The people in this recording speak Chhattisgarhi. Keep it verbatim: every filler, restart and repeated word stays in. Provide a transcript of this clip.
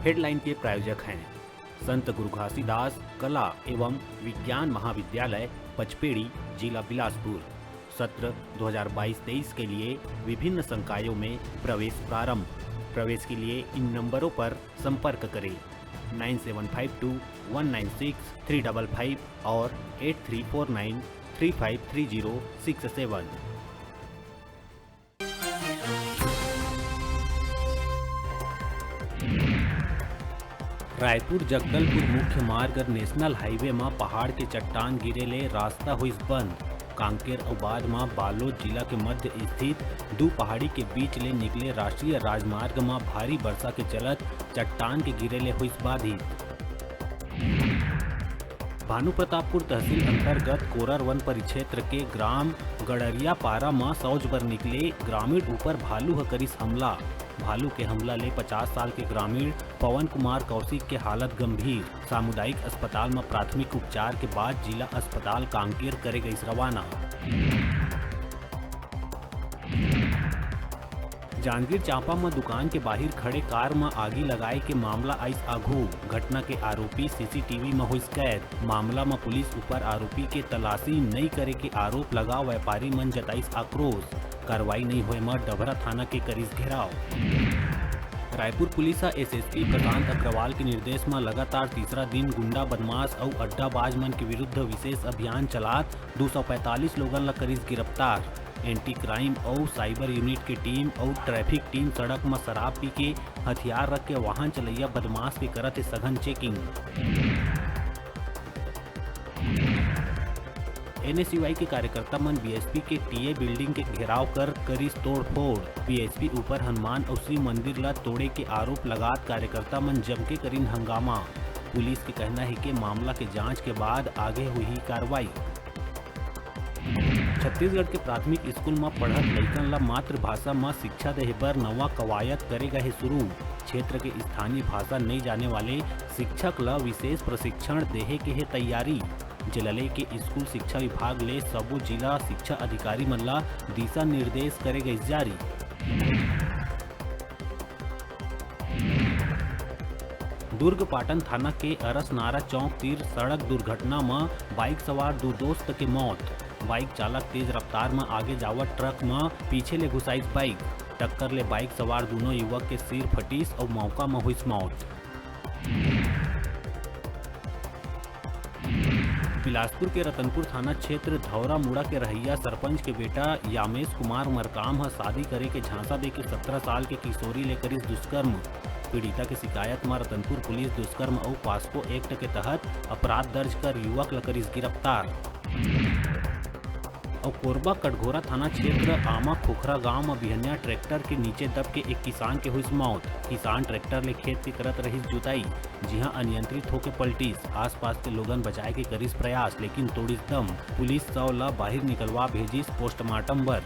हेडलाइन के प्रायोजक हैं संत गुरु घासीदास कला एवं विज्ञान महाविद्यालय पचपेड़ी, जिला बिलासपुर। सत्र दो हज़ार बाईस तेईस के लिए विभिन्न संकायों में प्रवेश प्रारंभ। प्रवेश के लिए इन नंबरों पर संपर्क करें, nine seven five two one nine six three double five और eight three four nine three five three zero six seven. Raipur Jagdalpur मुख्य मार्ग नेशनल हाईवे म पहाड़ के चट्टान गिरे ले रास्ता होइस बंद। कांकेर अउ बाद म बालोद जिला के मध्य स्थित दू पहाड़ी के बीच ले निकले राष्ट्रीय राजमार्ग म भारी वर्षा के चलत चट्टान के गिरे ले होइस बाधित। भानुप्रतापपुर तहसील अंतर्गत कोरर वन परिक्षेत्र के ग्राम गड़रियापारा म सौज बर निकले ग्रामीण ऊपर भालू ह करिस हमला। भालू के हमला ले पचास साल के ग्रामीण पवन कुमार कौशिक के हालत गंभीर। सामुदायिक अस्पताल म प्राथमिक उपचार के बाद जिला अस्पताल कांकेर करे गइस रवाना। जांजगीर चांपा म दुकान के बाहिर खड़े कार म आगी लगाए के मामला आइस आघू। घटना के आरोपी सीसीटीवी म होइस कैद। मामला म पुलिस ऊपर आरोपी के तलाशी नइ करे के आरोप लगा व्यापारी मन जताइस आक्रोश। कार्रवाई नइ होए म डभरा थाना के करिस घेराव। रायपुर पुलिस ह एसएसपी प्रशांत अग्रवाल के निर्देश म लगातार तीसरा दिन गुंडा बदमाश अउ अड्डाबाज मन के विरुद्ध विशेष अभियान चलात दो सौ पैंतालीस लोगन ल करिस गिरफ्तार। एंटी क्राइम अउ साइबर यूनिट के टीम अउ ट्रैफिक टीम सड़क म शराब पी के हथियार रख के वाहन चलैया बदमाश के करत हे सघन चेकिंग। एनएसयूआई के कार्यकर्ता मन बीएसपी के टीए बिल्डिंग के घेराव कर करिस तोड़फोड़। बीएसपी ऊपर हनुमान अउ शिव मंदिर ल तोड़े के आरोप लगात कार्यकर्ता मन जम के करिन हंगामा। पुलिस के कहना हे कि मामला के जांच के बाद आगे होही कार्रवाई। छत्तीसगढ़ के प्राथमिक स्कूल म पढ़त लइकन ल मातृभाषा म शिक्षा देहे बर नवा कवायद करे गए हे शुरू। क्षेत्र के स्थानीय भाषा नइ जाने वाले शिक्षक ल विशेष प्रशिक्षण देहे के हे तैयारी। जेला लेके स्कूल शिक्षा विभाग ले सबो जिला शिक्षा अधिकारी मन ल दिशा निर्देश करे गइस जारी। दुर्ग पाटन थाना के अरसनारा चौक तीर सड़क दुर्घटना म बाइक सवार दू दोस्त के मौत। बाइक चालक तेज रफ्तार म आगे जावत ट्रक म पीछे ले घुसाइस बाइक। टक्कर ले बाइक सवार दूनों युवक के सिर फटिस अउ मौका म होइस मौत। बिलासपुर के रतनपुर थाना क्षेत्र धौरा मुड़ा के रहइया सरपंच के बेटा यामेश कुमार मरकाम ह शादी करे के झांसा देके सत्रह साल के किशोरी ले करिस दुष्कर्म। पीड़िता के शिकायत म रतनपुर पुलिस दुष्कर्म अउ पास्को एक्ट के तहत अपराध दर्ज कर युवक ल करिस गिरफ्तार। अउ कोरबा कटघोरा थाना क्षेत्र आमा खोखरा गांव म बिहनिया ट्रैक्टर के नीचे दब के एक किसान के होइस मौत। किसान ट्रैक्टर ले खेत के करत रहिस जुताई, जिहां अनियंत्रित होके पलटिस। आसपास के लोगन बचाए के करिस प्रयास, लेकिन तोड़िस दम। पुलिस शव ल बाहिर निकलवा भेजिस पोस्टमार्टम बर।